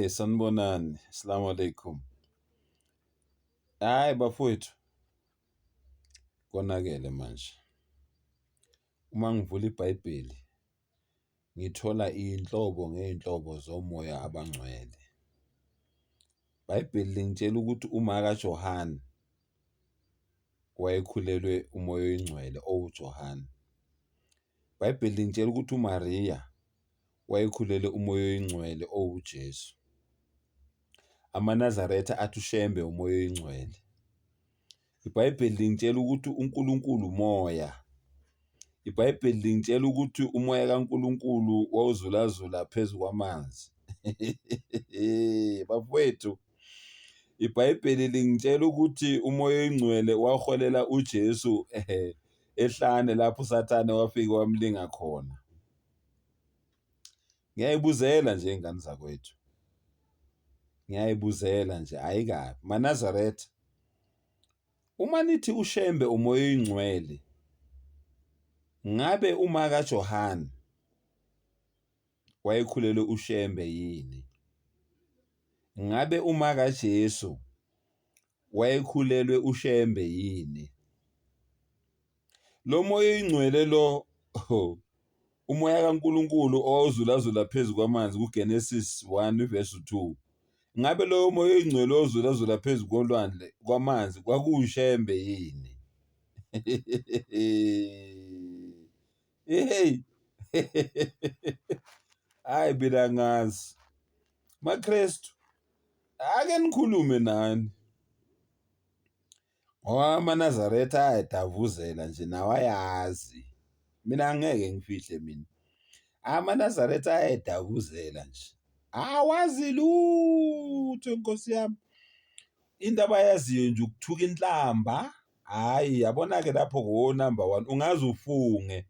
Sanibonani. Assalamu alaikum. Hhayi bafowethu, konakele manje. Uma ngivula iBhayibheli ngithola iy'nhlobo ngey'nhlobo zomoya abangcwele. IBhayibheli lingitshela ukuthi uma kaJohane wayekhulelwe umoya oyingcwele owuJohane. IBhayibheli lingitshela ukuthi uMariya wayekhulelwe umoya oyingcwele owuJesu. AmaNazaretha athi uShembe umoya oyingcwele. IBhayibheli lingitshela ukuthi uNkulunkulu umoya. IBhayibheli lingitshela ukuthi umoya kaNkulunkulu wawuzulazula phezu kwamanzi. Bafowethu, iBhayibheli lingitshela ukuthi umoya oyingcwele waholela uJesu ehlane lapho uSathane wafike wamlinga khona. Ngiyayibuzela nje ingane zakwethu. Ngiyayibuzela nje hhayi kabi. MaNazaretha, uma nithi uShembe umoya oyingcwele, ngabe uma kaJohane wayekhulelwe uShembe yini? Ngabe uma kaJesu wayekhulelwe uShembe yini? Lo moya oyingcwele lo umoya kaNkulunkulu owawuzulazula phezu kwamanzi kuGenesis 1 verse 2. Ngabe lowo moya oyingcwele owawuzulazula phezu kolwandle kwamanzi kwakuwuShembe yini? Hey. Hayi mina ngazi. MaKristu, ake nikhulume nani. Ngoba amaNazaretha ayadavuzela nje nawo ayazi. Mina angeke ngifihle mina. AmaNazaretha ayadavuzela nje. Awazi lutho Nkosi yami. Into abayaziyo nje ukuthuka inhlamba. Hhayi yabona-ke lapho wo-number one ungaze ufunge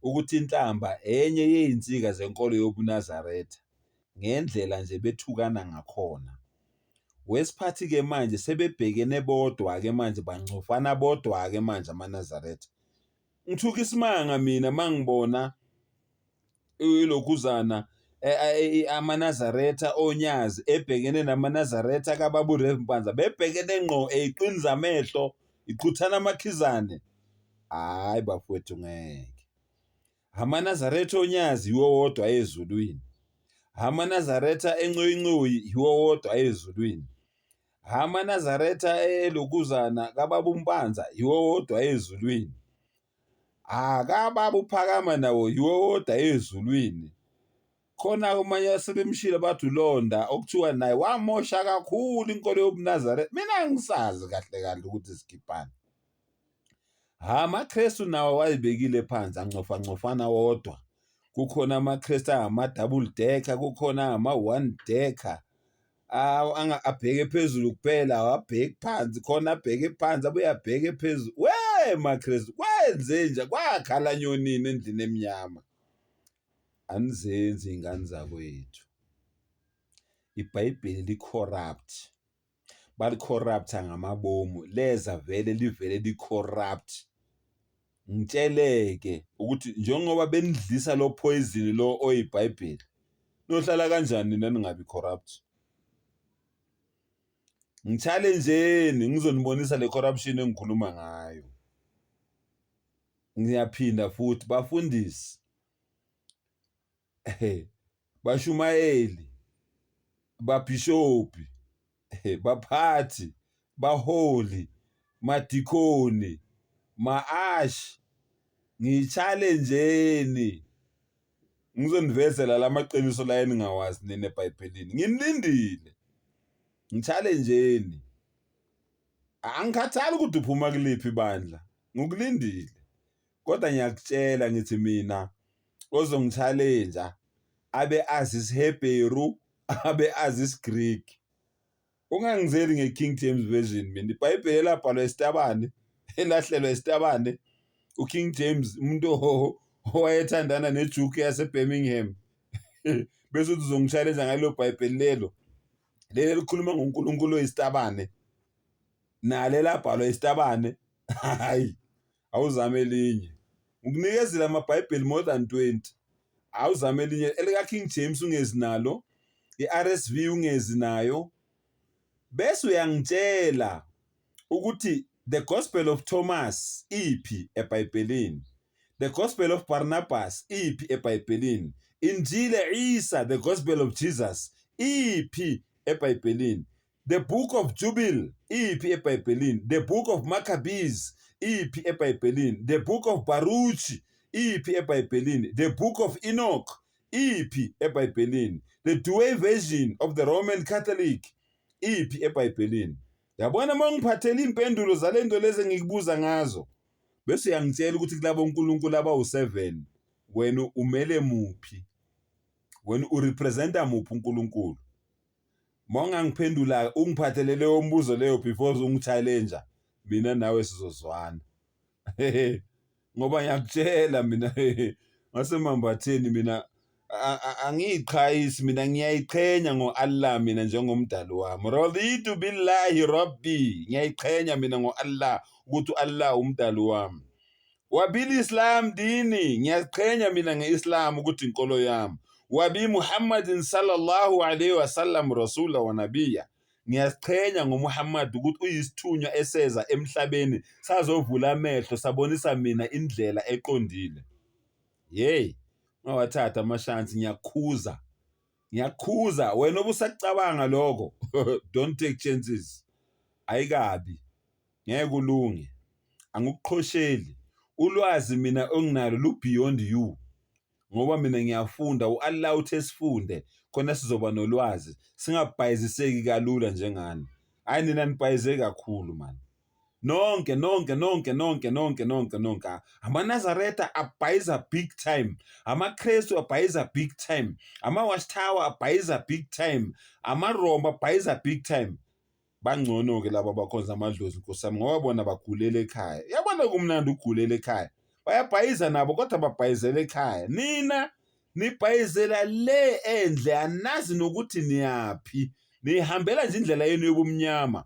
ukuthi inhlamba enye yey'nsika zenkolo yobuNazaretha ngendlela nje bethukana ngakhona. Wesiphathi-ke manje sebebhekene bodwa-ke manje bancofana bodwa-ke manje amaNazaretha. Ngithuka isimanga mina uma ngibona ilokhuzana amaNazaretha oNyazi ebhekene namaNazaretha kababa uRev Mpanza bebhekene ngqo eyiqiniza amehlo iqhuthana amakhizane. Hhayi bafowethu ngeke. AmaNazaretha oNyazi yiwo wodwa ayezulwini. AmaNazaretha eNcoyincoyi yiwo wodwa ayezulwini. AmaNazaretha elokuzana kababa uMpanza yiwo wodwa ayezulwini. Akababa uPhakama nawo yiwo wodwa ezulwini. Khona kumanye asebemshilo bathi uLonda okuthiwa naye wamosha kakhulu inkolo yobuNazaretha. Mina angisazi kahle kahle ukuthi sikhiphani. Ha amaKristu nawo wayibekile phansi ancofancofana wodwa. Kukhona amaKristu angama-double decker, kukhona angama-one decker. Abheke phezulu kuphela awabheki phansi khona abheke phansi abuye abheke phezulu. We maKristu kwenze nje kwakhala nyonini endlini emnyama. Anizenzi iy'ngane zakwethu. IBhayibheli li-corrupt. Bali-corrupt-a ngamabomu leza vele livele li-corrupt. Ngitsheleke ukuthi njengoba benidlisa lo poison lo oyiBhayibheli, niyohlala kanjani nina ningabi corrupt? Ngi-challenge-eni ngizonibonisa le corruption engikhuluma ngayo. Ngiyaphinda futhi bafundisi, bashumayeli, babhishobhi, baphathi, baholi, madikhoni, ma-ashi, ngi-challenge-eni ngizonivezela la maqiniso la eningawazi nina eBhayibhelini. Nginilindile, ngi-challenge-eni. Angikhathali ukuthi uphuma kuliphi ibandla, ngikulindile. Kodwa ngiyakutshela ngithi mina ozongi-challenge abe azi isiHebheru, abe azi isiGriki. Ungangizeli nge-King James Version mina. IBhayibheli elabhalwa isitabane, elahlelwa isitabane, uKing James umuntu owayethandana neJuke yaseBirmingham. Bese uthi uzongi-challenge ngalelo Bhayibheli lelo. Leli elikhuluma ngoNkulunkulu oyisitabane. Nalo elabhalwa isitabane. Hhayi, awuzame elinye. Ngikunikezile amaBhayibheli more than 20. Awuzame elinye elika King James ungezi nalo. I-RSV ungezi nayo. Bese uyangitshela ukuthi the Gospel of Thomas iphi eBhayibhelini. The Gospel of Barnabas iphi eBhayibhelini. Injile Isa, the Gospel of Jesus iphi eBhayibhelini. The Book of Jubil iphi eBhayibhelini. The Book of Maccabees iphi eBhayibhelini. The Book of Baruch iphi eBhayibhelini. The Book of Enoch iphi eBhayibhelini. The Douay Version of the Roman Catholic iphi eBhayibhelini. Yabona uma ungiphathela iy'mpendulo zale nto lezi engikubuza ngazo, bese uyangitshela ukuthi kulabo nkulunkulu abawu-seven wena umele muphi, wena urepresenta muphi uNkulunkulu. Uma ungangiphendula ungiphathele leyo mbuzo leyo before ungi-challenge mina nawe sizozwana. Ngoba ngiyakutshela mina ngasemambatheni mina angiyiqhayisi mina ngiyayiqhenya ngo-Allah mina njengomdali wami. Raditu billahi rabbi, ngiyayiqhenya mina ngo-Allah ukuthi u-Allah umdali wami. Wabil Islam dini, ngiyaziqhenya mina nge-Islam ukuthi inkolo yami. Wabi Muhammadin sallallahu alayhi wasallam rasula wa nabiya. Ngiyaziqhenya ngoMuhammad ukuthi uyisithunywa eseza emhlabeni sazovula amehlo sabonisa mina indlela eqondile. Hey, ungawathatha amashansi ngiyakhuza. Ngiyakhuza wena obusakucabanga lokho. Don't take chances. Ayikabi. Ngeke ulunge. Angikuqhosheli. Ulwazi mina onginalo lu beyond you. Ngoba mina ngiyafunda u-Allah uthe sifunde khona sizoba nolwazi singabhayiziseki kalula njengani. Hayi nina nibhayize kakhulu mani. Nonke nonke nonke nonke nonke nonke nonke. AmaNazaretha abhayiza big time. AmaKrestu abhayiza big time. Ama-Watchtower abhayiza big time. AmaRoma abhayiza big time. Bangcono-ke laba abakhonza amadlozi nkosi yami ngoba bona bagulela ekhaya. Yabona kumnandi ukugulela ekhaya. Bayabhayiza nabo kodwa babhayizela ekhaya. Nina nibhayizela le endle anazi nokuthi niyaphi. Nihambela nje indlela yenu yobumnyama.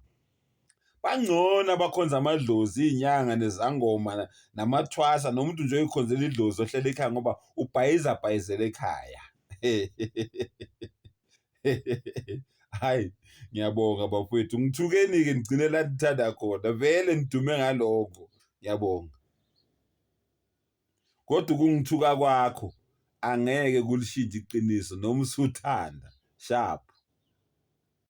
Bangcono abakhonza amadlozi, iy'nyanga nezangoma namathwasa nomuntu nje oyikhonzela idlozi ohlele ekhaya ngoba ubhayiza bhayizela ekhaya. Hayi, ngiyabonga bafowethu. Ngithukeni-ke nigcine la nithanda khona. Vele nidume ngalokho. Ngiyabonga. Kodwa ukungithuka kwakho angeke kulishintshe iqiniso noma usuthanda. Sharp.